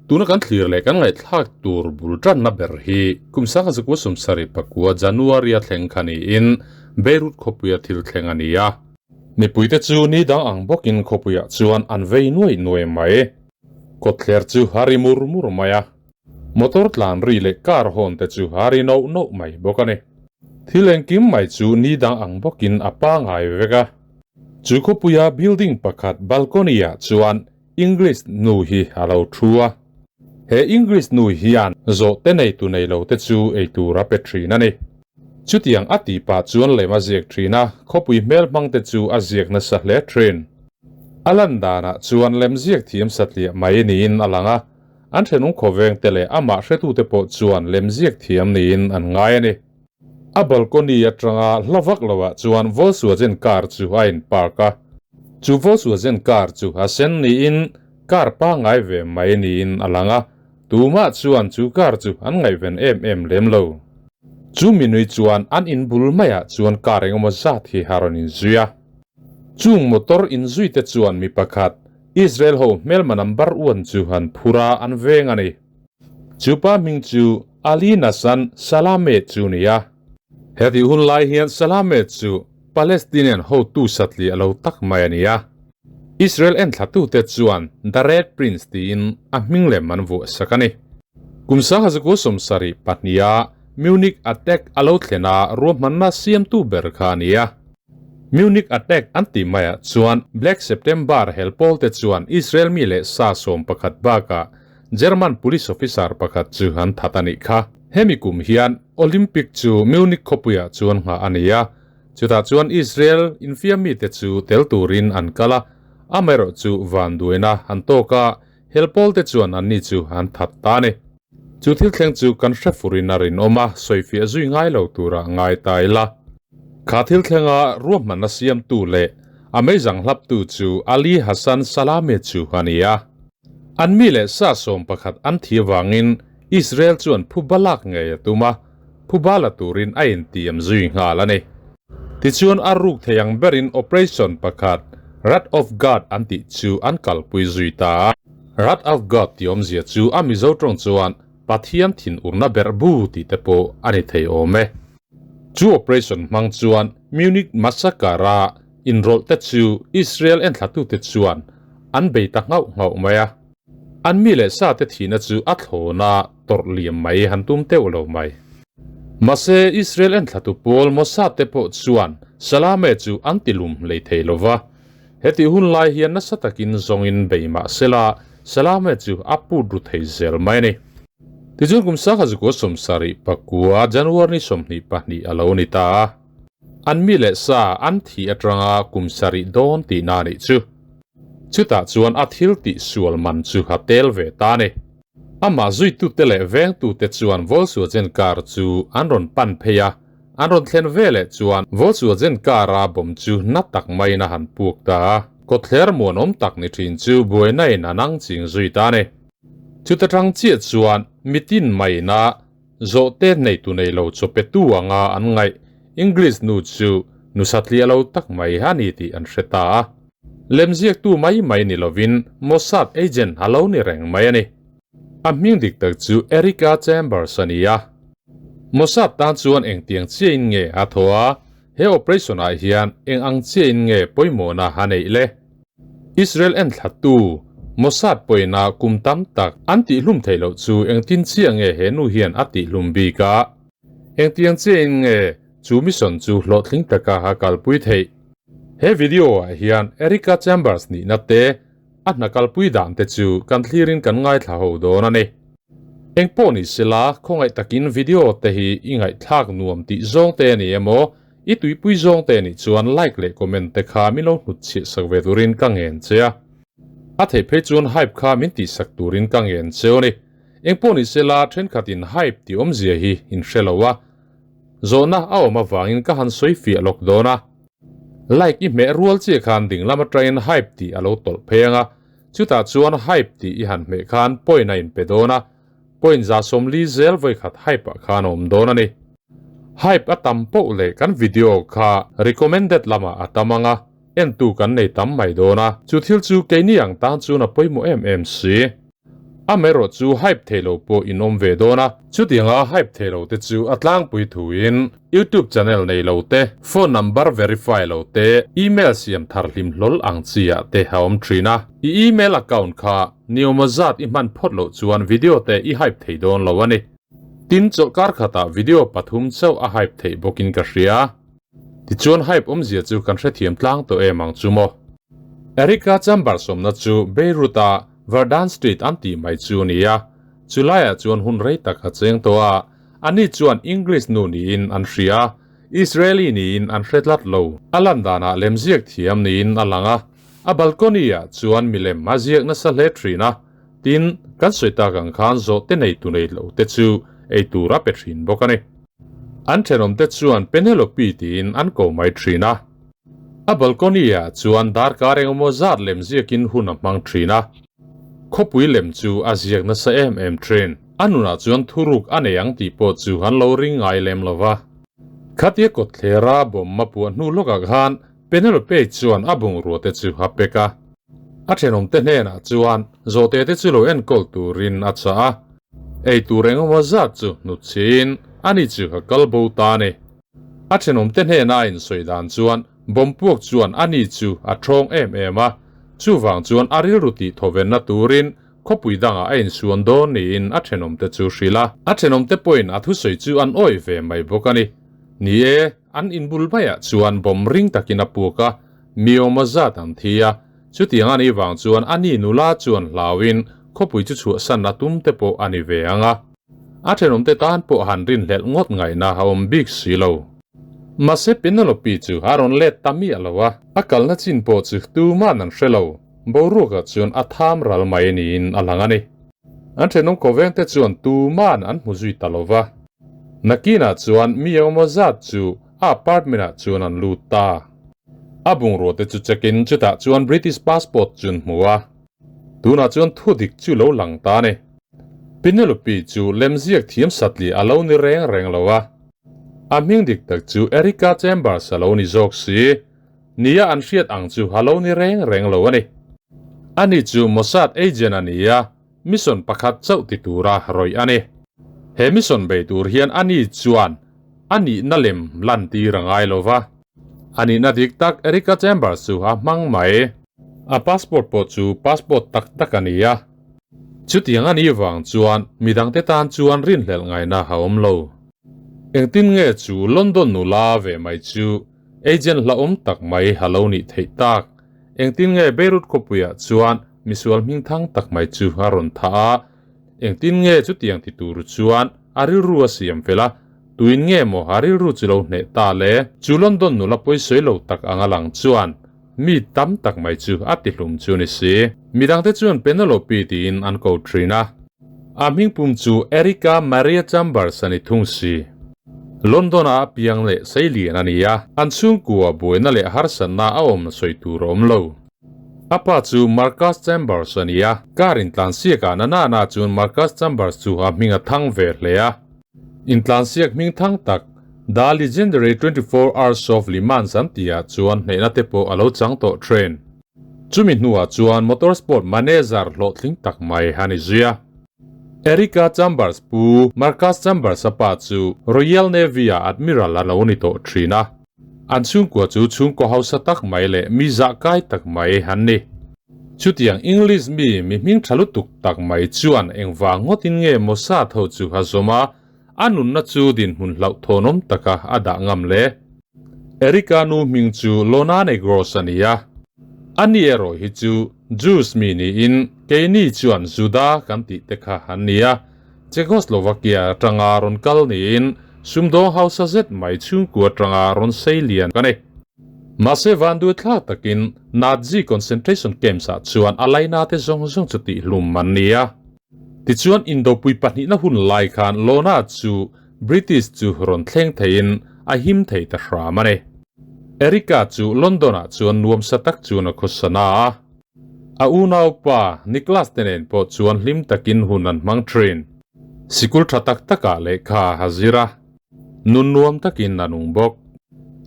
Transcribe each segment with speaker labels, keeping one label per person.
Speaker 1: Tuna kan thlir leh kan ngaihthlak tur bul tanna ber hi kum 1979 January a thleng kha niin Beirut khawpuia thil thleng a ni a. Mipuite chu ni dang ang bawkin khawpuiah chuan an vei nuai nuai mai. Kawtthler chu a ri mur mur mai a. Motor tlan ri leh car hawn te chu a ri noh noh mai bawk a ni. Thil engkim mai chu ni dang ang bawkin a pangai vek a. Chu khawpuia building pakhat balcony-ah chuan English nu hi a lo thu a. He English nu hian zawhte nei tu nei lo te chu ei tur a pe thin a ni. Chutiang a tih pah chuan lem a ziak thin a, khawpui hmel hmang te chu a ziak nasa hle thin. A lan danah chuan lem ziak thiam satliah mai niin a lang a, an thenawm khawveng te leh amah hretute pawh chuan lem ziak thiam niin an ngai a ni. A balcony atanga hla vak loah chuan Volkswagen car chu a in park a, chu Volkswagen car chu a sen niin car pangngai ve mai niin a lang a, tumah chuan chu car chu an ngaihven em em lem lo. Chu minui chuan an in bul maiah chuan car engemaw zat hi a rawn inzui a. Chung motor inzui te chuan mi pakhat Israel ho hmelma number one chu an phur a, an veng a ni. Chu pa hming chu Ali Nassan Salameh chu ni a. Hetih hun lai hian Salameh chu Palestinian hotu satliah lo tak mai a ni a. Israel enthlatute chuan The Red Prince tiin a hming lem an vuah sak a ni. Kum 1972-a Munich attack a lo thlen a ruahmanna siamtu ber kha a ni a. Munich attack an tih maiah chuan Black September hel pawlte chuan Israel mi leh sa 11 bakah German police officer pakhat chu an that a nih kha. Hemi kum hian Olympic chu Munich khawpuiah chuan nghah a ni a, chutah chuan Israel infiam mite chu tel turin an kal a, amaherawh chu vanduaina an tawk a, hel pawlte chuan anni chu an that ta a ni. Chu thil thleng chu kan hre furin a rinawm a, sawifiah zui ngai lo tura ngai ta ila. Kha thil thlenga ruahmanna siamtu leh a meizang hlaptu chu Ali Hassan Salameh chu a ni a. An mi leh sa 11 an thi avangin Israel chuan phuba lak ngei a tum a, phuba la turin a intiam zui nghal a ni. Tichuan a ruk thei ang berin operation pakhat Wrath of God an tih chu an kalpui zui ta a. Wrath of God tih awmzia chu a Mizo tawng chuan Pathian thin urna berh bu tih te pawh a ni thei awm e. Chu operation hmang chuan Munich Massacre-a inrawlh te chu Israel enthlatute chuan an bei ta nghauh nghauh mai a. An mi leh sa te thihna chu a thlawn a, tawrh liam mai han tum teuh lo mai. Mahse, Israel enthlatu pawl Mossad te pawh chuan Salameh chu an ti lum hlei thei lo va. Hetih hun lai hian nasa takin zawngin bei mah sela, Salameh chu a put ru thei zel mai a ni. Tichuan kum 1979 January ni 22 a lo ni ta a. An mi leh sa an thih atanga kum sarih dawn tihna a nih chu. Chutah chuan a thil tih sual man chu a tel ve ta a ni. Amah zuitute leh vengtute chuan Volkswagen car chu an rawn pan phei a, an rawn thlen ve leh chuan Volkswagen car-a bawm chu na tak maiin a han puk ta a. Kawtthler muanawm tak ni thin chu buainain a nang ching zui ta a ni. Chuta tang chiah chuan mitin maina Zawhte neitu nei lo chaw petu anga an ngaih English nu chu nu satliah lo tak mai a ni tih an hre ta a. Lemziaktu mai mai ni lovin Mossad agent a lo ni reng mai a ni. A hming dik tak chu Erica Chambers a ni a. Mossad tan chuan engtiang chiahin nge a thaw a, he operation ah hian eng ang chiahin nge pawimawhna a neih le? Israel enthlatu Mossad pawina kum tam tak an tihhlum theih loh chu engtin chiah nge he nu hian a tihhlum bik a? Engtiang chiahin nge chu mission chu hlawhtling taka a kalpui theih? He video ah hian Erica Chambers nihna te, a hna kalpui dan te chu kan thlirin kan ngaithla ho dawn a ni. Engpawh ni sela, khawngaih takin video te hi i ngaihthlak nuam tih zawng te a ni emaw, I tuipui zawng te nih chuan like leh comment te kha min lo hnut chhiah sak ve turin ka ngen che a. A theih phei chuan hype kha min tih sak turin ka ngen cheu a ni. Engpawh ni sela thenkhatin hype tih awmzia hi in hre lo a. Zawhna a awm avangin ka han sawi fiah lawk dawn a. Like i hmeh rual chiah khan dinglam atangin hype tih a lo tawlh phei ang a. Chutah chuan hype tih i han hmeh khan point a inpe dawn a. Point 40 zel vawikhat hype ah khan a awm dawn a ni. Hype a tam poh leh kan video kha recommended lamah a tam ang a, entu kan nei tam mai dawn a, chu thil chu keini ang tan chuan a pawimawh em em si. Amaherawh chu hype thei lo pawh in awm ve dawn a, chutianga hype thei lo te chu a tlangpui thuin YouTube channel nei lo te, phone number verify lo te, email siam thar hlim hlawl ang chi ah te a awm thin a. I email account kha niawma zat i hman phawt loh chuan video te i hype thei dawn lo a ni. Tin, chawlhkar khatah video pathum chauh a hype theih bawkin ka hria. Tichuan hype awmzia chu kan hrethiam tlang tawh em ang chu maw? Erica chamber sawmna chu Beirut-a Verdun Street an tih mai chu a ni a, chulaiah chuan hun rei tak a cheng tawh a, ani chuan English nu niin an hria a, Israeli niin an hre tlat lo. A lan danah lemziak thiam niin a lang a, a balcony-ah chuan milem a ziak nasa hle thin a, tin, kan sawi tak ang khan zawhte nei tu nei lo te chu ei tur a pe thin bawk a ni. An thenawmte chuan Penelope tiin an ko mai thin a. A balcony-ah chuan darkar engemaw zat lem ziakin hun a hmang thin a. Khawpui lem chu a ziak nasa em em thin. A nunah chuan thuruk a nei ang tih pawh chu an lo ring ngai lem lo va. Khatia kawtthlera bomb a puah hnu lawkah khan Penelope chuan a bungrua te chu a pek a. A thenawmte hnenah chuan zawhte te chu lo enkawl turin a chah a. Ei tur engemaw zat chu hnutchhiin ani chu a kal bo ta a ni. A thenawmte hnena a insawi dan chuan bomb puak chuan ani chu a thawng em em a, chuvang chuan a rilru tih thawvenna turin khawpui dangah a insuan dawn niin a thenawmte chu hrilh a. A thenawmte pawhin a thusawi chu an awih ve mai bawk a ni. Ni e, an inbul maiah chuan bomb ring takin a puak a, mi awma zat an thi a, Chutiang a nih vang chuan a ni nula chuan hlauin khawpui chu chhuahsan a tum te pawh a ni ve ang a. A thenawmte tan pawh han rinhlelh ngawt ngaihna a awm bik si lo. Mahse Penelope chu a rawn let ta miah lo a, a kalna chin pawh chu tuman an hre lo. Boruakah chuan a tham ral mai niin a lang a ni. An thenawm kawvengte chuan tuman an hmu zui ta lo va. Nakinah chuan mi engemaw zat chu a apartment-ah chuan an lut ta. A bungrua te chu check in chutah chuan British passport chu an hmu a, tunah chuan thu dik chu lo lang ta a ni. Penelope chu lemziak thiam satli a lo ni reng reng lo a, a hming dik tak chu Erica Chambers a lo ni zawk si. Nia an hriat ang chu a lo ni reng reng lo a ni. Ani chu Mossad agent a ni a, mission pakhat chauh ti tura rawih a ni. He mission bei tur hian ani chuan a nihna lem lantir a ngai lo va. A nihna dik tak Erica Chambers chu a hmang mai. A passport pawh chu passport tak tak a ni a. Chutiang a nih vang chuan midangte tan chuan rinhlelh ngaihna a awm lo. Engtin nge chu London nula ve mai chu agent hlauhawm tak mai a lo nih theih tak? Engtin nge Beirut khawpuiah chuan misual hmingthang tak mai chu a rawn thah a? Engtin nge chutiang ti tur chuan a rilru a siam fel a? Tuin nge maw a rilru chu lo hneh ta le? Chu London nula pawisawi lo tak anga lang chuan mi tam tak mai chu a tihlum chu ni si. Midangte chuan Penelope tiin an ko thin a. A hmingpum chu Erica Maria Chambers a ni thung si. London-a a piang leh seilian a ni a, an chhungkua buaina leh harsatna a awm sawi tur a awm lo. A pa chu Marcus Chambers a ni a, car intlansiakah na na na chuan Marcus Chambers chu a hming a thang ve hle a. Intlansiak hming thang tak The Legendary 24 Hours of Le Mans an tihah chuan hnehna te pawh a lo chang tawh thin. Chumi hnuah chuan motorsport manager hlawhtling tak mai a ni zui a. Erica Chambers pu Marcus Chambers a pa chu Royal Navy-ah Admiral a lo ni tawh thin a. An chhungkua chu chhungkaw hausa tak mai leh mi zahkai tak mai an ni. Chutiang English mi mi hming tha lutuk tak mai chuan engvang ngawtin nge Mossad ho chu a zawm a, a nunna chu dinhmun hlauhthawnawm taka a dah ngam le? Erica nu hming chu Lona Negros a ni a. Ani erawh hi chu Jews mi niin keini chuan Juda kan tih te kha an ni a. Czechoslovakia atanga rawn kal niin sumdawng hausa zet mai chhungkua atanga rawn sei lian ka ni. Mahse vanduai thlak takin Nazi concentration camps ah chuan a laina te zawng zawng chu tihhlum an ni a. Tichuan Indopui pahnihna hun lai khan Lona chu British chu rawn thleng theiin a him thei ta hram a ni. Erica chu London ah chuan nuamsa tak chuan a khawsana a. A unaupa Niklas te nen pawh chuan hlim takin hun an hmang thin. Sikul tha tak takah lehkha a zir a, nun nuam takin a nung bawk.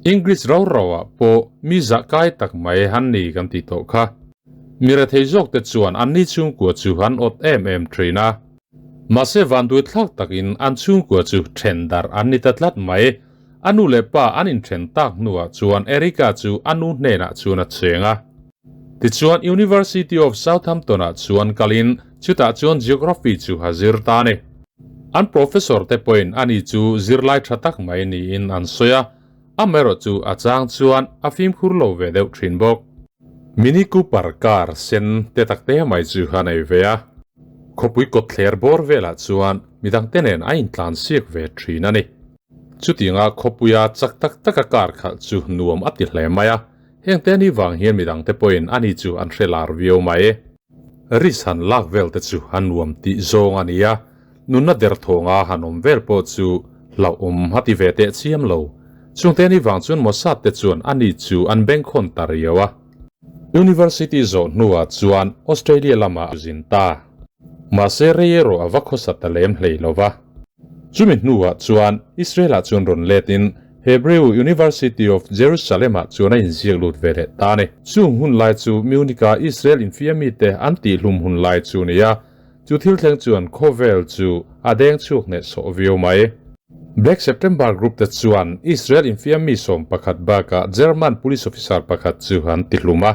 Speaker 1: English rau rauah pawh mi zah kai tak mai han ni kan tih tawh kha. Mi rethei zawk te chuan anni chhungkua chu an awt em em thin a. Mahse vanduai thlak takin an chhungkua chu then darh an ni ta tlat mai. A nu leh pa an inthen tak hnuah chuan Erica chu a nu hnenah chuan a cheng a. Tichuan University of Southampton-ah chuan kalin chutah chuan Geography chu a zir ta a ni. An professor te pawhin ani chu zirlai tha tak mai niin an sawi a, amaherawh chu a chang chuan a fimkhur lo ve deuh thin bawk. Mini Cooper car sen te tak te mai chu a nei ve a, khawpui kawtthler bawr velah chuan midangte nen a intlansiak ve thin a ni. Chutianga khawpuia chak tak taka car khalh chu nuam a ti hle mai a, heng te ni vang hian midangte pawhin ani chu an hre lar viau mai. Risk han lak vel te chu a nuam tih zawng a ni a, nunna derthawnga han awm vel pawh chu hlauhawm a ti ve teh chiam lo. Chungte ni vang chuan Mossad te chuan ani chu an bengkhawn ta riau a. University zawh hnuah chuan Australia lamah a zin ta. Mahse rei erawh a va khawsa ta lem hlei lo va. Chumi hnuah chuan Israel-ah chuan rawn letin Hebrew University of Jerusalem-ah chuan a inziak lut ve leh ta a ni. Chung hun lai chu Munich-a Israel infiamite an tihhlum hun lai chu a ni a, chu thil thleng chuan khawvel chu a deng chhuak hnehsawh viau mai. Black September Group te chuan Israel infiammi 11 bakah German police officer pakhat chu an tihlum a.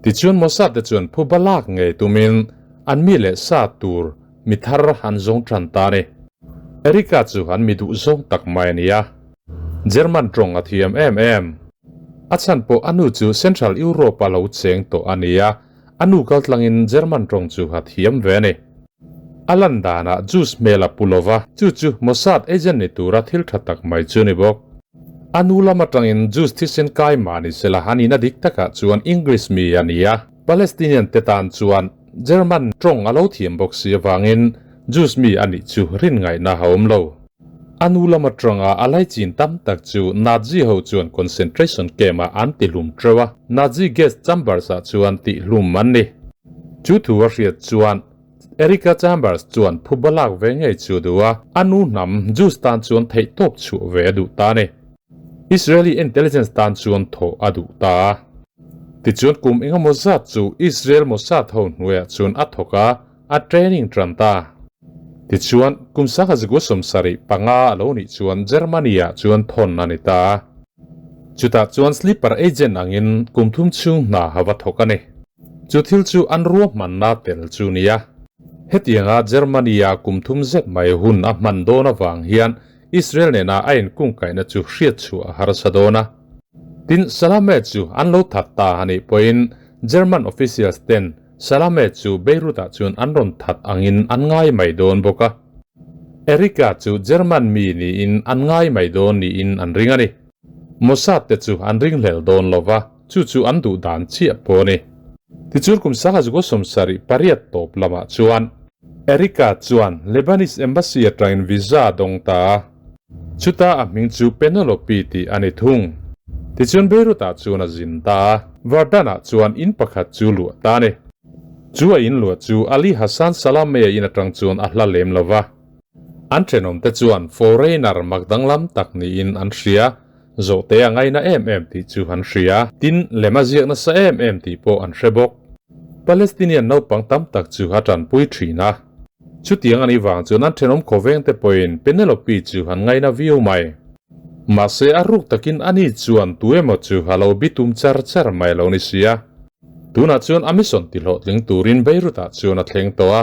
Speaker 1: Tichuan Mossad te chuan phuba lak ngei tumin an mi leh sa tur mi thar an zawng tan ta a ni. Erika chu an mi duh zawng tak mai a ni a, German tawng a thiam em em. A chhan pawh a nu chu Central Europe a lo cheng tawh a ni a, a nu kaltlangin German tawng chu a thiam ve a ni. A lan danah Jews hmel a pu lova, chu chu Mossad agent ni tura thil tha tak mai chu ni bawk. A nu lam atangin Jews thisen kai mah ni sela a nihna dik takah chuan English mi a ni a, Palestinian te tan chuan German tawng a lo thiam bawk si avangin Jews mi a nih chu rin ngaihna a awm lo. A nu lam atanga a laichin tam tak chu Nazi ho chuan concentration camp ah an tihlum teuh a, Nazi gas chambers ah chuan tihlum an ni. Chu thu a hriat chuan Erika Chambers chuan phuba lak ve ngei chu a duh a, a nu hnam Jews tan chuan theihtawp chhuah ve a duh ta a ni. Israeli intelligence tan chuan thawh a duh ta a. Tichuan kum engemaw zat chu Israel Mossad ho hnuaiah chuan a thawk a, a training tan ta. Tichuan kum 1975 a lo nih chuan Germany-ah chuan thawn a ni ta a. Chutah chuan sleeper agent angin kum thum chhung hna a va thawk a ni. Chu thil chu an ruahmanna tel chu nia. Hetianga Germany-a kum thum zet mai hun a hman dawn avang hian Israel nena a inkungkaihna chu hriat chhuah a harsa dawn a. Tin, Salameh chu an lo that ta a nih pawhin German officials ten Salameh chu Beirut-ah chuan an rawn that angin an ngai mai dawn bawk a. Erika chu German mi niin an ngai mai dawn niin an ring a ni. Mossad te chu an ringhlel dawn lo va, chu chu an duh dan chiah pawh a ni. Tichuan kum 1978 tawp lamah chuan Erika chuan Lebanese Embassy atangin visa a dawng ta a, chuta a hming chu Penelope tih a ni thung. Tichuan Beirut-ah chuan a zin ta a, Verdun-ah chuan in pakhat chu luah ta a ni. Chu a in luah chu Ali Hassan Salameh-a in atang chuan a hla lem lo va. An thenawmte chuan foreigner mak danglam tak niin an hria, zawhte a ngaina em em tih chu an hria. Tin, lem a ziak nasa em em tih pawh an hre bawk. Palestinian naupang tam tak chu a tanpui thin a. Chutiang a nih vang chuan an thenawm khawveng te pawhin Penelope chu an ngaina viau mai. Mahse, a ruk takin ani chuan tu emaw chu a lo bitum char char mai lo ni sia. Tunah chuan a mission tihlawhtling turin Beirut-ah chuan a thleng tawh a.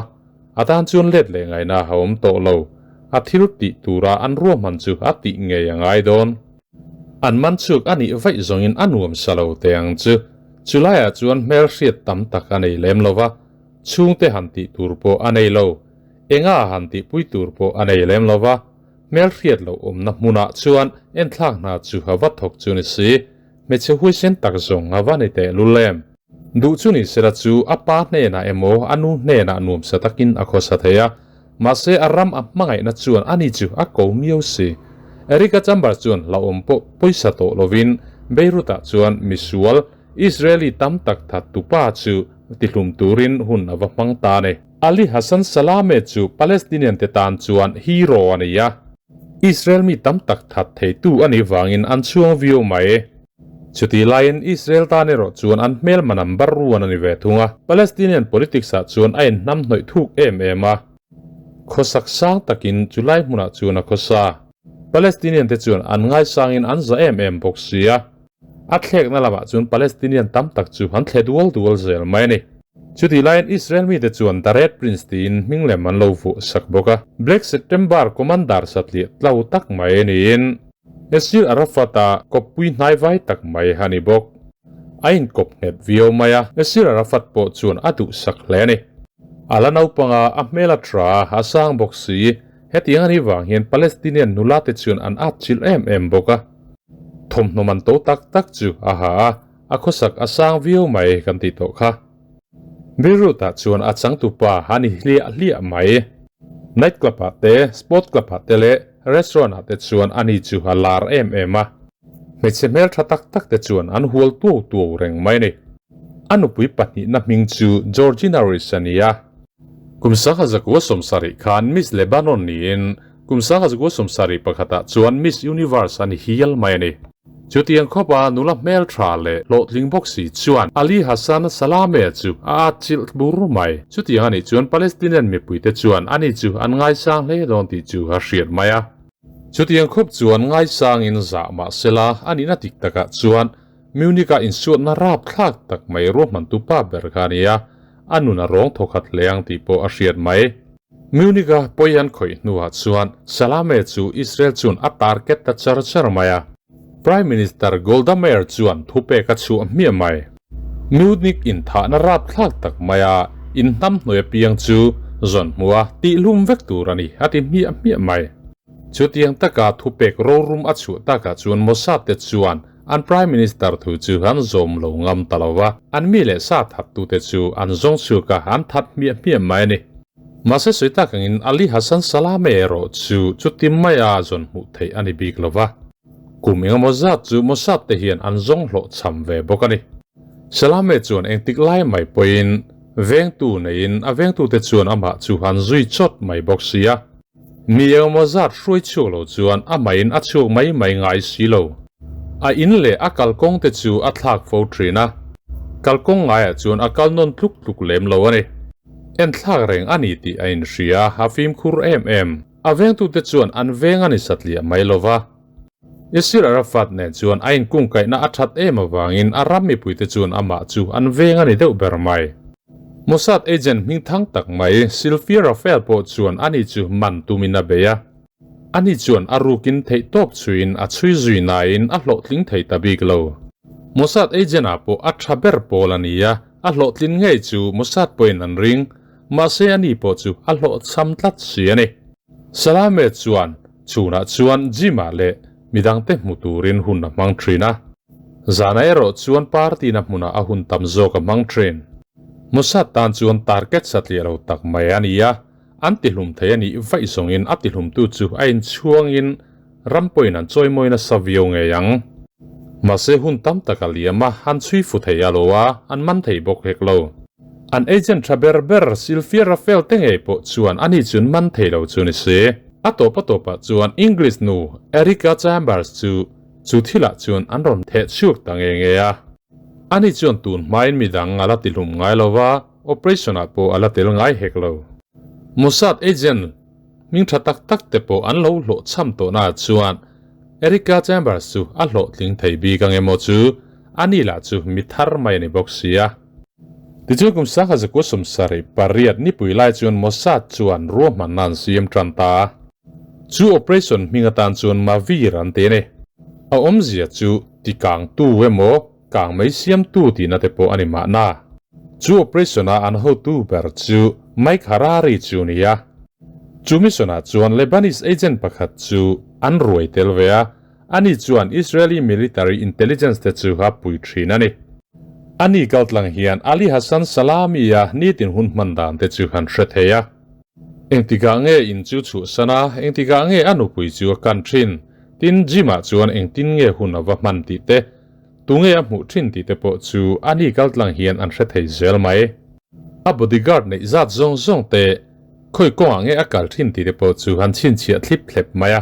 Speaker 1: A tan chuan let leh ngaihna a awm tawh lo. A thil tih tura an ruahman chu a tih ngei a ngai dawn. An man chhuk a nih vaih zawngin a nuam sa lo teh ang chu. Chulaiah chuan hmel hriat tam tak a nei lem lo va, chhungte han tih tur pawh a nei lo. Enga han tihpui tur pawh a nei lem lo va, hmel hriat loh awmna hmunah chuan enthlak hna chu a va thawk chu ni si. Hmeichhe huaisen tak zawng a va ni teh lul em? Duh chu ni sela chu a pa hnenah emaw a nu hnenah nuamsa takin a khawsa thei a, mahse a ram a hmangaihna chuan ani chu a ko miau si. Erika Chambers chuan hlauhawm pawh pawisa tawh lovin Beirut-ah chuan misual Israeli tam tak that tupa chu tihlum turin hun a va hmang ta a ni. Ali Hassan Salameh chu Palestinian te tan chuan hero a ni a, Israel mi tam tak that theitu a nih vangin an chhuang viau mai. Chutih laiin Israel tan erawh chuan an hmelma number ruan a ni ve thung a, Palestinian politics ah chuan a inhnamhnawih thuk em em a. Khawsak sang takin chu lai hmunah chuan a khawsa. Palestinian te chuan an ngaisangin an za em em bawk si a. A thlekna lamah chuan Palestinian tam tak chu an thle dual dual zel mai a ni. Chutih laiin Israel mite chuan The Red Prince tiin hming lem an lo vuah sak bawk a. Black September commander satliah tlo tak mai niin Yasir Arafat-a kawppui hnaivai tak mai a ni bawk. A inkawp nghet viau mai a, Yasir Arafat pawh chuan a duhsak hle a ni. A la naupanga a hmel a tha a, a sang bawk si. Hetiang a nih vang hian Palestinian nula te chuan an atchilh em em bawk a. Thawmhnaw man to tak tak chu a ha a, a khawsak a sang viau mai kan tih tawh kha. Beirut-ah chuan a changtupa a ni hliah hliah mai. Night club-ah te, sport club-ah te leh restaurant-ah te chuan ani chu a lar em em a. Hmeichhe hmeltha tak tak te chuan an hual tuau tuau reng mai a ni. A nupui pahnihna hming chu Georgina Rich a ni a. Kum sangha zakua sawmsarih khan Miss Lebanon niin kum sangha zakua sawmsarih pakhatah chuan Miss Universe a ni hial mai a ni. Chutiang khawpa nula hmeltha leh hlawhtling bawk si chuan Ali Hassan Salameh chu a atchilh bur mai. Chutiang a nih chuan Palestinian mipuite chuan ani chu an ngaisang hle dawn tih chu a hriat mai a. Chutiang khawp chuan ngaisangin zah mah sela a nihna dik takah chuan Munich-a insuatna rapthlak tak mai ruahmantu pa ber kha a ni a, a nun a rawng thawkhat hle ang tih pawh a hriat mai. Munich-a pawi an khawih hnuah chuan Salameh chu Israel chuan a target ta char char mai a. Prime Minister Golda Meir chuan thupek a chhuah hmiah mai. Munich inthahna rapthlak tak maia inhnamhnuai apiang chu zawn hmuha tihlum vek tur a ni a ti hmiah hmiah mai. Chutiang taka thupek rorum a chhuah takah chuan Mossad te chuan an Prime Minister thu chu an zawm lo ngam ta lo va, an mi leh sa thattute chu an zawng chhuak a, an that hmiah hmiah mai a ni. Mahse sawi tak angin Ali Hassan Salameh erawh chu chuti maia zawn hmuh theih a ni bik lo va. Kum engemaw zat chu Mossad te hian an zawng hlawhchham ve bawk a ni. Salameh chuan engtik lai mai pawhin vengtu neiin a vengtute chuan amah chu an zui chawt mai bawk si a. Mi engemaw zat hruai chhuak lo chuan a mahin a chhuak mai mai ngai si lo. A in leh a kalkawng te chu a thlak fo thin a, kalkawng ngaiah chuan a kal nawn tluk tluk lem lo a ni. Enthlak reng a ni tih a inhria, a fimkhur em em. A vengtute chuan an veng a ni satliah mai lo va. Yasir Arafat nen chuan a inkungkaihna a that em avangin a ram mipuite chuan amah chu an veng a ni deuh ber mai. Mossad agent hming thang tak mai Sylvia Rafael pawh chuan ani chu man tumin a bei a. Ani chuan a rukin theihtawp chhuiin a chhui zui nain a hlawhtling thei ta bik lo. Mossad agent ah pawh a tha ber pawl a ni a, a hlawhtlin ngei chu Mossad pawhin an ring. Mahse ani pawh chu a hlawhchham tlat si a ni. Salame chuan chhunah chuan gym-ah leh midangte hmu turin hun a hmang thin a. Zanah erawh chuan party-na hmunah a hun tam zawk a hmang thin. Mossad tan chuan target satliah lo tak mai a ni a, an tihlum thei a nih vaih zawngin a tihlumtu chu a inchhuangin ram pawhin an chawimawi nasa viau ngei ang. Mahse hun tam tak a liam a, an chhui fu thei a lo a, an man thei bawk hek lo. An agent tha ber ber Sylvia Rafael te ngei pawh chuan ani chun man thei lo chu ni si. A tawp a tawpah chuan English nu Erica Chambers chu chu thilah chuan an rawn theh chhuak ta nge nge a. Ani chuan tun hmain midang a la ti hlum ngai lo va, operation ah pawh a la tel ngai hek lo. Mossad agent hming tha tak tak te pawh an lo hlawh chham tawhna ah chuan Erica Chambers chu a hlawhtling thei bik ang emaw chu ani lah chu mi thar mai a ni bawk si a. Tichuan kum sangha zakua sawmsarih pariat nipui lai chuan Mossad chuan ruahmanna an siam tan ta a. Chu operation hming atan chuan Mavir an ti a ni. A awmzia chu ti kangtu emaw kang mai siamtu tihna te pawh a ni mahna. Chu operation-a an hotu ber chu Mike Harari chu a ni a. Chu mission-ah chuan Lebanese agent pakhat chu an ruai tel ve a, Ani chuan Israeli military intelligence te chu a pui thin a ni. Ani kaltlang hian Ali Hassan Salami-a nitin hun hman dan te chu han hre thei a. Engtikah nge in chu chhuahsan a, engtikah nge a nupui chu a kan thin? Tin, gym-ah chuan engtin nge hun a va hman tih te, tunge a hmuh thin tih te pawh chu ani kaltlang hian an hre thei zel mai. A bodyguard neih zat zawng zawng te Khawi kawngah nge a kal thin tih te pawh chu han chhinchhiah thlip thlep mai a.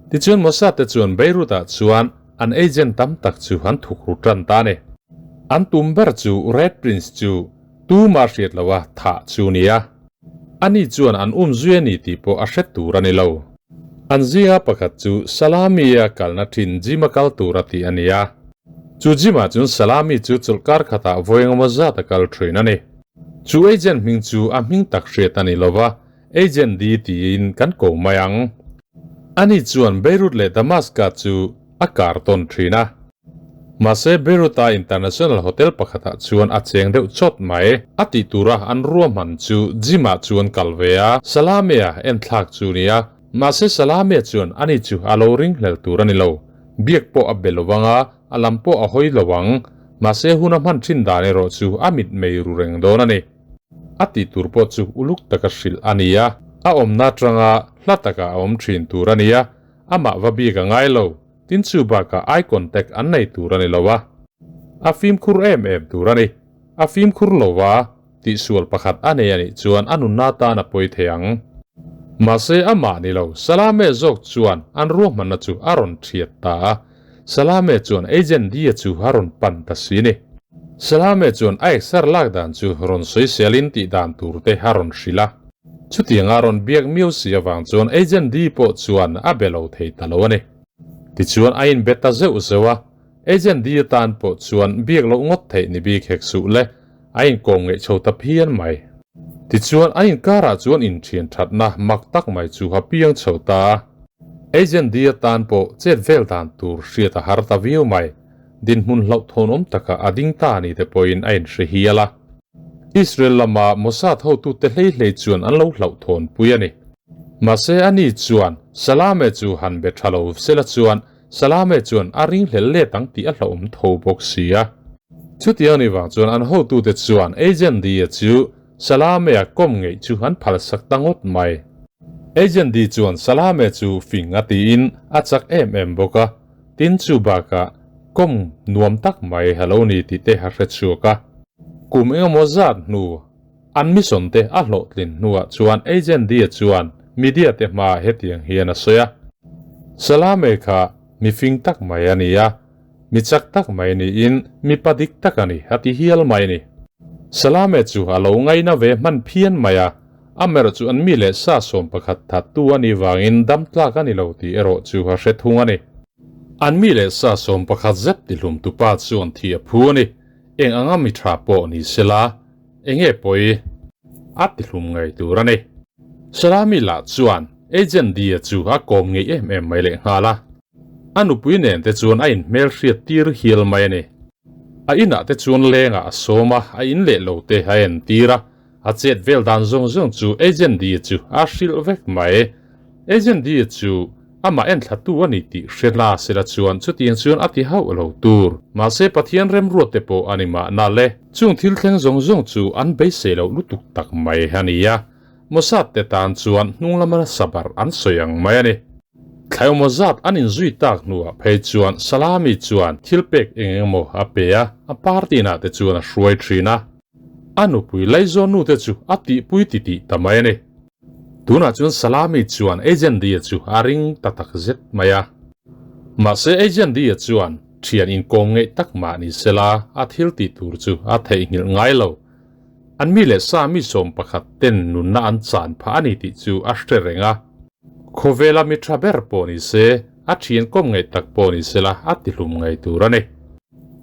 Speaker 1: Tichuan Mossad te chuan Beirut ah chuan an agent tam tak chu an thukru tan ta a ni. An tum ber chu Red Prince chu tuma hriat loha thah chu nia. Ani chuan an um zui a ni tih pawh a hre tur a ni lo. An zinga pakhat chu Salami-a kalna thin gym-a kal tur a tih a ni a. Chu gym-ah chuan Salami chu chawlhkar khatah vawi engemaw zat a kal thin a ni. Chu agent hming chu a hming tak hriat a ni lo va, Agent D tiin kan ko mai ang. Ani chuan Beirut leh Damascus chu a kar tawn thin a. Mahse Beirut-a International Hotel pakhatah chuan a cheng deuh chawt mai. A tih tura an ruahman chu gym-ah chuan kal ve a, Salame-a enthlak chu nia. Mahse Salame chuan ani chu a lo ringhlel tur a ni lo. Biak pawh a be lo vang a, a lam pawh a hawi lo ang. Mahse hun a hman thin dan erawh chu a mitmei ru reng dawn a ni. A tih tur pawh chu uluk taka hrilh a ni a, a awmna atanga hla taka a awm thin tur a ni a, amah va bik a ngai lo. Tin chu bakah eye contact an nei tur a ni lo a, a fimkhur em em tur a ni. A fimkhur lo va, tihsual pakhat a nei a nih chuan a nunna tan a pawi thei ang. Mahse amah ni lo, Salame zawk chuan an ruahmanna chu a rawn thiat ta a. Salame chuan agent Dia chu a rawn pan ta si ni. Salame chuan a exer lak dan chu rawn sawiselin tih dan tur te a rawn hrilh a. Chutianga rawn biak miau si avang chuan agent Di pawh chuan a be lo thei ta lo a ni. Tichuan a inbe ta zeuh zeuh a, agent Di atan pawh chuan biak loh ngawt theih ni bik hek suh le, a inkawm ngeih chho ta phian mai. Tichuan a inkarah chuan inthian thatna mak tak mai chu a piang chho ta a. Agent Di atan pawh chet vel dan tur hriat a har ta viau mai. Dinhmun hlauhthawnawm takah a ding ta ni te pawhin a inhre hial a. Israel lama Mossad hotute hlei hlei chuan an lo hlauhthawnpui a ni. Mahse ani chuan Salame chu han be tha lo sela chuan Salame chuan a ringhlel let ang tih a hlauhawm tho bawk si a. Chutiang ni vang chuan an hotute chuan Agent D-a chu Salame-a kawm ngeih chu an phalsak ta ngawt mai. Agent D chuan Salame chu fing a tiin a chak em em bawk a. Tin chu bakah kawm nuam tak mai a lo ni tih te a hre chhuak a. Kum engemaw zat hnu an mission te a hlawhtlin hnuah chuan Agent Dia chuan media te hmaah hetiang hian a sawi a, Salame kha mi fing tak mai a ni a, mi chak tak mai niin mi pa dik tak a ni a ti hial mai a ni. Salame chu a lo ngaina ve hman phian mai a, Amer chu an mi leh sa 11 thattu a nih vangin dam tlak a ni lo tih erawh chu a hre thung a ni. An mi leh sa 11 zet tihlum tupa chuan thi a phu a ni. Eng anga mi tha pawh ni sela, enge pawi a tihlum ngei tur a ni. Salami lah chuan Agent Dia chu a kawm ngei em em mai leh nghal a. A nupui nen te chuan a inhmel hriat tir hial mai a ni. A inah te chuan lengah a sawm a, a in leh lo te a entir a. A chet vel dan zawng zawng chu Agent D chu a hrilh vek mai. Agent D chu amah enthlatu a ni tih hre la sela chuan chutiang chuan a ti hauh lo tur. Mahse Pathian remruat te pawh a ni mahna le. Chung thil thleng zawng zawng chu an beisei loh lutuk tak mai a ni a. Mossad te tan chuan hnung lama sabar an sawi ang mai a ni. Thlaiawmaw zat an inzui tak hnuah phei chuan Salami chuan thil pek eng engemaw a pe a, a party inah te chuan a hruai thin a. A nupui Laizawn nu te chu a tihpui titih ta mai a ni. Tunah chuan Salami chuan Agent Dia chu a ring ta tak zet mai a. Mahse Agent Dia chuan thian inkawm ngeih tak mah ni sela a thil tih tur chu a theihnghilh ngai lo. An mi leh sa mi 11 ten nunna an chan phah a ni tih chu a hre reng a. Khawvela mi tha ber pawh ni se, a thian kawm ngeih tak pawh ni sela a tihlum ngei tur a ni.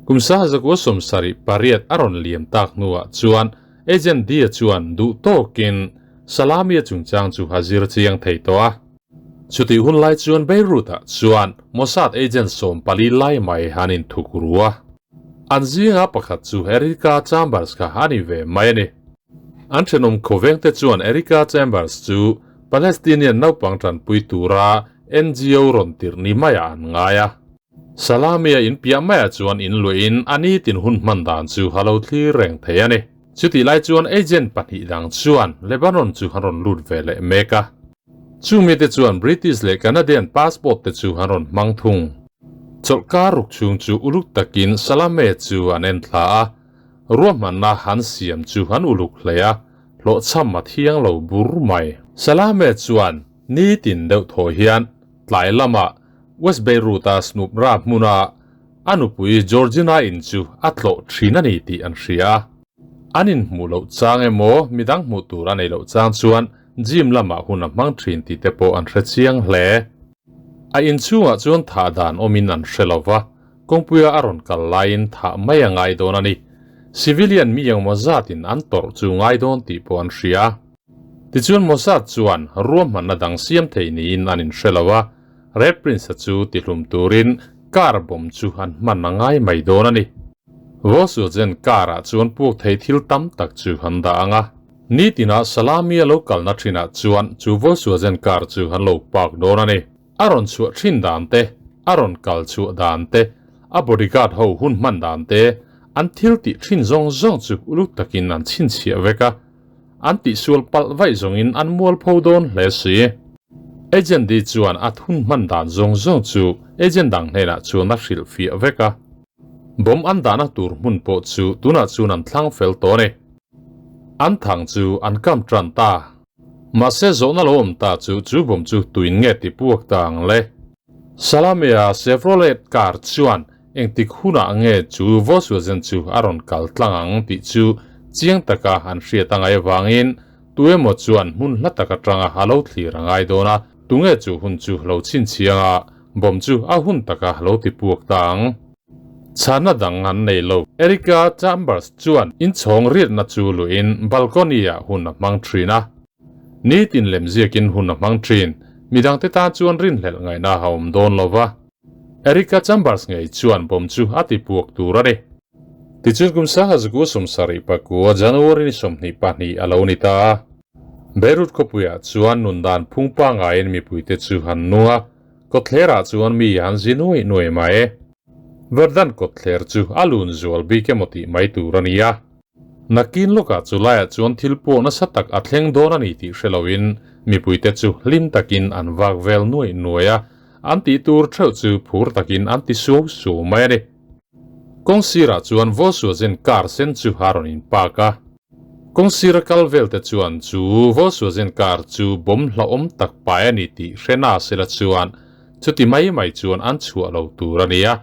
Speaker 1: Kum 1978 a rawn liam tak hnuah chuan Agent Dia chuan duh tawkin Salami-a chungchang chu a zir chiang thei tawh a. Chutih hun lai chuan Beirut-ah chuan Mossad agent 14 lai mai an inthuk ru a. An zinga pakhat chu Erica Chambers kha a ni ve mai a ni. An thenawm khawvengte chuan Erica Chambers chu Palestinian naupang tanpui tura NGO rawn tirh ni maiah an ngai a. Salami-a in piah maiah chuan in luahin a nitin hun hman dan chu a lo thlir reng thei a ni. Chutih lai chuan agent pahnih dang chuan Lebanon chu an rawn lut ve leh mek a. Chu mite chuan British leh Canadian passport te chu an rawn hmang thung. Chawlhkar ruk chhung chu uluk takin Salame chu an en thla a, ruahmanna an siam chu an uluk hle a, hlawhchham a thiang lo bur mai. Salame chuan nitin deuh thaw hian tlai lamah. West Beirut-a Snoop Ra hmuna a nupui Georgina in chu a tlawh thin a ni tih an hria a. An inhmuh loh chang emaw midang hmuh tur a nei loh chang chuan gym lamah hun a hmang thin tih te pawh an hre chiang hle. A inchhungah chuan thah dan awmin an hre lo va, kawngpuia a rawn kal laiin thah mai a ngai dawn a ni. Civilian mi engmaw zatin an tawrh chu ngai dawn tih pawh an hria. Tichuan Mossad chuan ruahmanna dang siam thei niin an inhre lo a, Red Prince-a chu tihlum turin car bomb chu an hman a ngai mai dawn a ni. Volkswagen car-ah chuan puk thei thil tam tak chu an dah ang a. Nitina Salami a lo kalna thinah chuan chu Volkswagen car chu an lo park dawn a ni. A rawn chhuah thin dan te, a rawn kal chhuah dan te, a bodyguard ho hun hman dan te, an thil tih thin zawng zawng chu uluk takin an chhinchhiah vek a. An tihsual palh vaih zawngin an mualpho dawn hle si. Agent D chuan a thun hman dan zawng zawng chu agent dang hnenah chuan a hrilhfiah vek a. Bomb an dahna tur hmun pawh chu tunah chuan an thlang fel tawh a ni. An thang chu an kam tan ta. Mahse zawhna lo awm ta chu chu bomb chu tuin nge ti puak ta ang le? Salamea Chevrolet car chuan engtik hunah nge chu Volkswagen chu a rawn kal tlang ang tih chu chiang taka an hriat a ngaih avangin tuemaw chuan hmun hla tak atanga a lo thlir a ngai dawn a, tunge chu hun chu lo chhinchhiang a, bomb chu a hun taka lo ti puak ta ang. Chhana dang an nei lo. Erica Chambers chuan inchhawng riatna chu luhin balcony-ah hun a hmang thin a. Nitin lemziakin hun a hmang thin. Midangte tan chuan rinhlelh ngaihna a awm dawn lo va. Erica Chambers ngei chuan bomb chu a ti puak tur a ni. Tichuan kum sangha zaku 79 January ni 22 a lo ni ta a. Beirut khawpuiah chuan nundan phung pangaiin mipuite chu an nung a. Kawtthlerah chuan mi an zi nuai nuai mai. Verdan kawtthler chu a lun zual bik emaw tih mai tur a ni a. Nakin lawkah chu laiah chuan thil pawh nasa tak a thleng dawn a ni tih hre loin mipuite chu hlim takin an vak vel nuai nuai a, an tih tur theuh chu phur takin an ti suau suau mai a ni. Kawng sirah chuan Volkswagen car sen chu a rawn in park a. Kawng sira kal vel te chuan chu Volkswagen car chu bomb hlauhawm tak pai a ni tih hre na sela chuan chuti mai mai chuan an chhuah lo tur a ni a,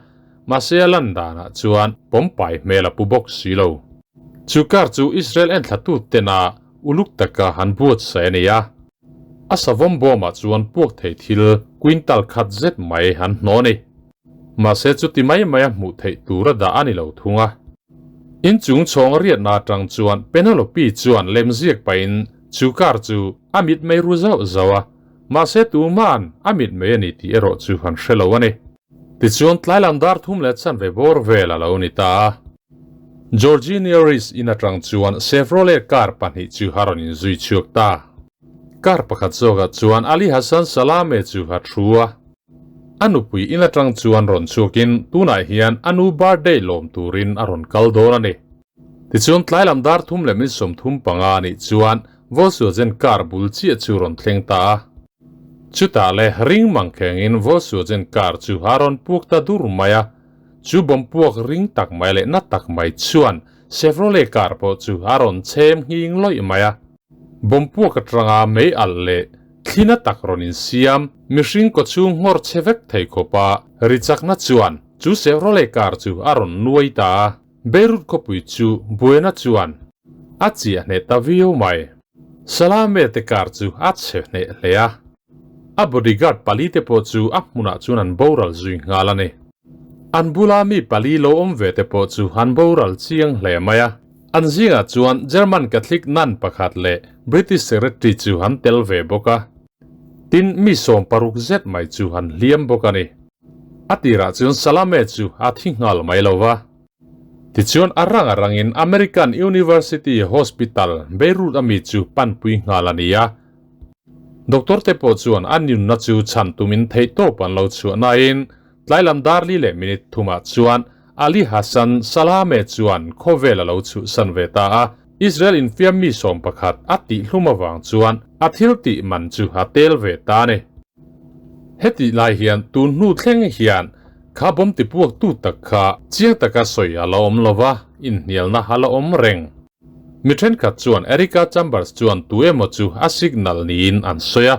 Speaker 1: mahse a lan danah chuan bomb pai hmel a pu bawk si lo. Chu car chu Israel enthlatu tena uluk taka han buatsaih a ni a, a savawm bawmah chuan puak thei thil quintal khat zet mai an hnawh a ni. Mahse chuti mai mai a hmuh theih tur a dah a ni lo thung a. Inchung chhawng a riatna atang chuan Penelope chuan lemziak pahin chu car chu a mitmei ru zauh zauh a, mahse tuma'n a mitmei a ni tih erawh chu han hre lo a ni. Tichuan tlailam dar thum leh chanve bawr vel a lo ni ta a. Georginia Rees in atang chuan Chevrolet car pahnih chu a rawn inzui chhuak ta. Car pakhat zawkah chuan Ali Hassan Salameh chu a thu a. A nupui in atang chuan rawn chhuakin tunah hian a nu birthday lawm turin a rawn kal dawn a ni. Tichuan tlailam dar thum leh min 35 a nih chuan Volkswagen car bul chiah chu rawn thleng ta a. Chutah le ring mangkhengin Volkswagen car chu a rawn puak ta dur mai a. Chu bomb puak ring tak mai leh na tak mai chuan Chevrolet car pawh chu a rawn chhem nghing lawih mai a. Bomb puak atanga mei alh leh thlina tak rawn insiam, mihring kawchhung nghawr che vek thei khawpa ri chakna chuan chu Chevrolet car chu a rawn nuai ta a. Beirut khawpui chu buaina chuan a chiah hneh ta viau mai. Salame te car chu a chhe hneh hle a, a bodyguard pali te pawh chu a hmunah chuan an boral zui nghal a ni. An bula mi pali lo awm ve te pawh chu an boral chiang hle mai a. An zingah chuan German Catholic nun pakhat leh British Secretary chu an tel ve bawk a. Tin, mi 60 zet mai chu an hliam bawk a ni. A tirah chuan Salame chu a thi nghal mai lo va. Tichuan a rang a rangin American University Hospital, Beirut a mi chu panpui nghal a ni a. Doctor te pawh chuan a nunna chu chhan tumin theihtawp an lo chhuah nain Tlailam dar li leh minute thumah chuan Ali Hassan Salameh chuan khawvel a lo chhuhsan ve ta a, Israel infiam mi 11 a tihhlum avang chuan a thil tih man chu a tel ve ta a ni. Hetih lai hian tun hnu thleng hian kha bomb tipuak tu tak kha chiang taka sawi a la awm lo va, inhnialna a la awm reng. Mi thenkhat chuan Erica Chambers chuan tu emaw chu a signal niin an sawi a.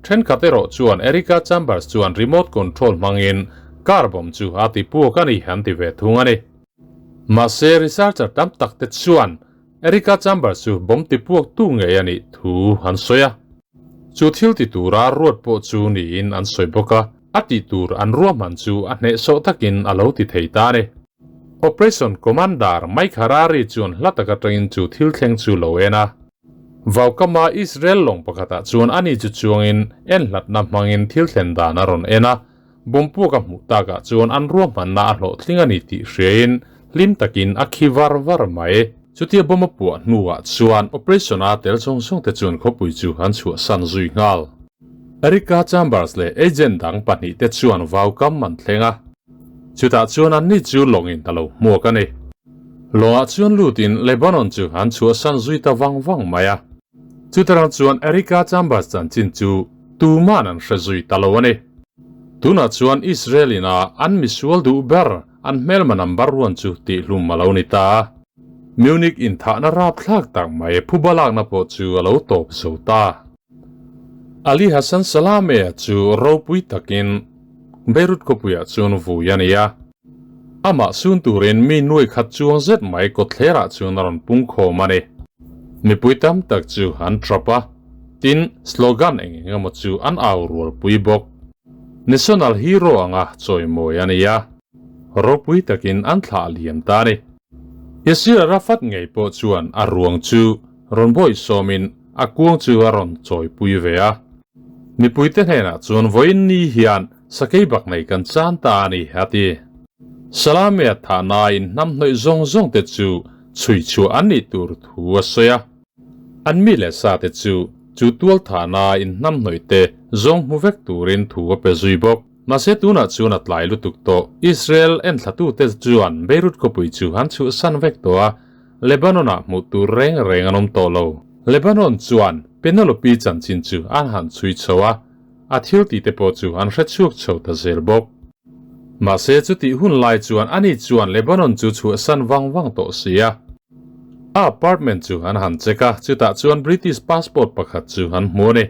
Speaker 1: Thenkhat erawh chuan Erica Chambers chuan remote control hmangin car bomb chu a ti puak a ni an ti ve thung a ni. Mahse researcher tam tak te chuan Erica Chambers chu bomb ti puak tu ngei a nih thu an sawi a. Chu thil ti tura ruat pawh chu niin an sawi bawk a, a tih tur an ruahman chu a hnehsawh takin a lo ti thei ta a ni. Operation Commander Mike Harari chuan hla tak atangin chu thil thleng chu lo en a. Vaukama Israel lawng pakhatah chuan ani chu chuangin en hlatna hmangin thil thlen dan a rawn en a, bompuak a hmuh takah chuan an ruahmanna a hlawhtling a ni tih hriain hlim takin a khi var var mai. Chutia bomb a puah hnuah chuan operation-a tel zawng zawng te chuan khawpui chu an chhuahsan zui nghal. Erica Chambers leh agent dang pahnihte chuan vaukam an thleng a, chutah chuan anni chu lawngin a lo hmuak a ni. Lawngah chuan lutin Lebanon chu an chhuahsan zui ta vang vang mai a. Chutarang chuan Erica Chambers chanchin chu tuman an hre zui ta lo a ni. Tunah chuan Israel ina an misual duh ber an hmelma number one chu tihhlum a lo ni ta a. Munich inthahna rapthlak tak mai phuba lakna pawh chu a lo tawp zo ta. Ali Hassan Salameh chu ropui takin Beirut khawpuiah chuan vui a ni a. Amah sun turin mi nuai khat chuang zet mai kawtthlerah chuan a rawn pung khawm a ni. Mipui tam tak chu an trap a, tin, slogan eng eng emaw chu an au rualpui bawk. National hero anga chawimawi a ni a, ropui takin an thlah liam ta a ni. Yasir Arafat ngei pawh chuan a ruang chu rawn bawih sawmin a kuang chu a rawn chawipui ve a. Mipuite hnenah chuan vawiin ni hian sakei bak nei kan chan ta a ni, a ti. Salamea thahnain hnam hnawih zawng zawng te chu chhui chhuah an nih tur thu a sawi a. An mi leh sa te chu chu tual thahnain hnam hnawih te zawng hmu vek turin thu a pe zui bawk. Mahse tunah chuan a tlai lutuk tawh. Israel enthlatute chuan Beirut khawpui chu an chhuhsan vek tawh a, Lebanon-ah hmuh tur reng reng an awm tawh lo. Lebanon chuan Penelope chanchin chu an han chhui chho a, a thil tih te pawh chu an hre chhuak chho ta zel bawk. Mahse chutih hun lai chuan ani chuan Lebanon chu chhuahsan vang vang tawh si a. A apartment chu an han check a, chutah chuan British passport pakhat chu an hmu a ni.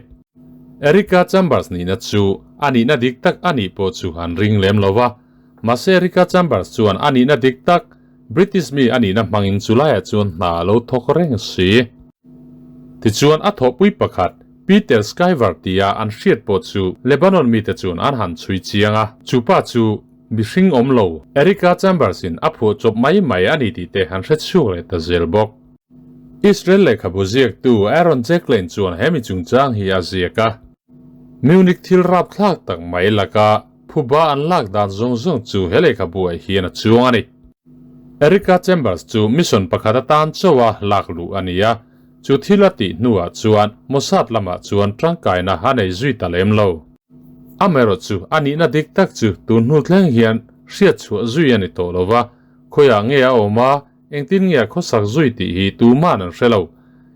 Speaker 1: Erica Chambers nihna chu a nihna dik tak a nih pawh chu an ring lem lo va, mahse Erica Chambers chuan a nihna dik tak British mi a nihna hmangin chulaiah chuan hna a lo thawk reng si. Tichuan a thawhpui pakhat, Peter Skyver tia an hriat pawh chu Lebanon mite chuan an han chhui chiang a, chu pa chu mihring awm lo, Erica Chambers-in a phuah chawp mai mai a ni tih te an hre chhuak leh ta zel bawk. Israel lehkhabu ziaktu Aaron Jacklin chuan he mi chungchang hi a ziak a. Munich thil rapthlak tak mai laka Phuba an lak dan zawng zawng chu he lehkhabuah hian a chuang a ni. Erica Chambers chu mission pakhat atan chauha lak luh a ni a, chu thil a tih hnuah chuan Mossad lamah chuan tangkaina a nei zui ta lem lo. Amaherawh chu a nihna dik tak chu tun hnu thleng hian hriat chhuah zui a ni tawh lo va, khawiah nge a awm a, engtin nge a khawsak zui tih hi tuman an hre lo.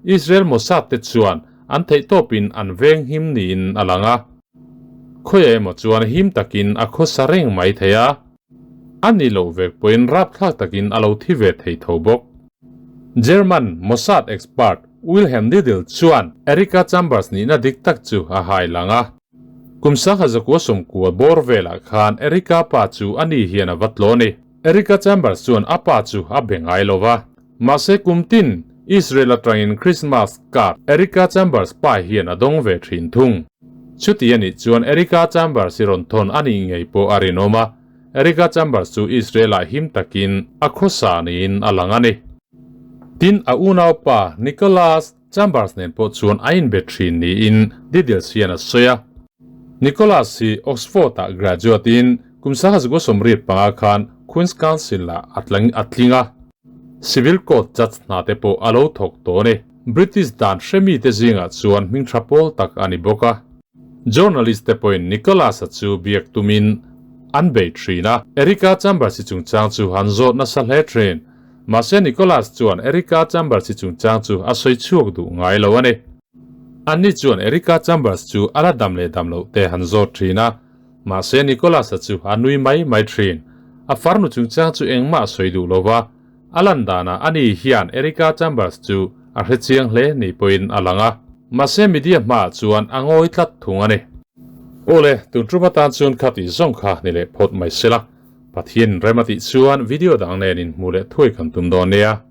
Speaker 1: Israel Mossad te chuan an theihtawpin an veng him niin a lang a. Khawiah emaw chuan him takin a khawsa reng mai thei a, a ni loh vek pawhin rapthlak takin a lo thi ve thei tho bawk. German Mossad expert Wilhelm Diddl chuan Erica Chambers nihna dik tak chu a hai lang a. Kum sangha zakua sawmkua bawr velah khan Erica pa chu a ni hian a va tlawn i. Erica Chambers chuan a pa chu a be ngai lo va. Mahse kum tin Israel atangin Christmas card Erica Chambers pa hian a dawng ve thin thung. Chuti a nih chuan Erica Chambers hi rawn thawn a nih ngei pawh a rinawm a, Erica Chambers chu Israel-ah him takin a khawsa niin a lang a ni. Tin, a unaupa Nicholas Chambers nen pawh chuan a inbe thin niin details hian a sawi a. Nicholas hi Oxford-ah graduate-in kum 1985 khan Queen's Council-ah a tling a. Civil Court Judge hna te pawh a lo thawk tawh a ni. British dan hremi te zingah chuan hming tha pawl tak a ni bawk a. Journalist te pawhin Nicholas-a chu biak tumin an bei thin a. Erica Chambers-i chungchang chu an zawt nasa hle thin. Mahse Nicholas chuan Erica Chambers-i chungchang chu a sawi chhuak duh ngai lo a ni. Anni chuan Erica Chambers chu a la dam leh dam loh te han zawt thin a. Mahse Nicholas-a chu a nui mai mai thin. A farnu chungchang chu engmah a sawi duh lo va, a lan danah ani hian Erica Chambers chu a hre chiang hle ni pawhin a lang a. Mahse media hmaah chuan a ngawi tlat thung a ni. Awle, tun tum atan chuan kha tih zawng kha ni leh phawt mai sela. Pathian rem a tih chuan video dang nen inhmuh leh thuai kan tum dawn nia.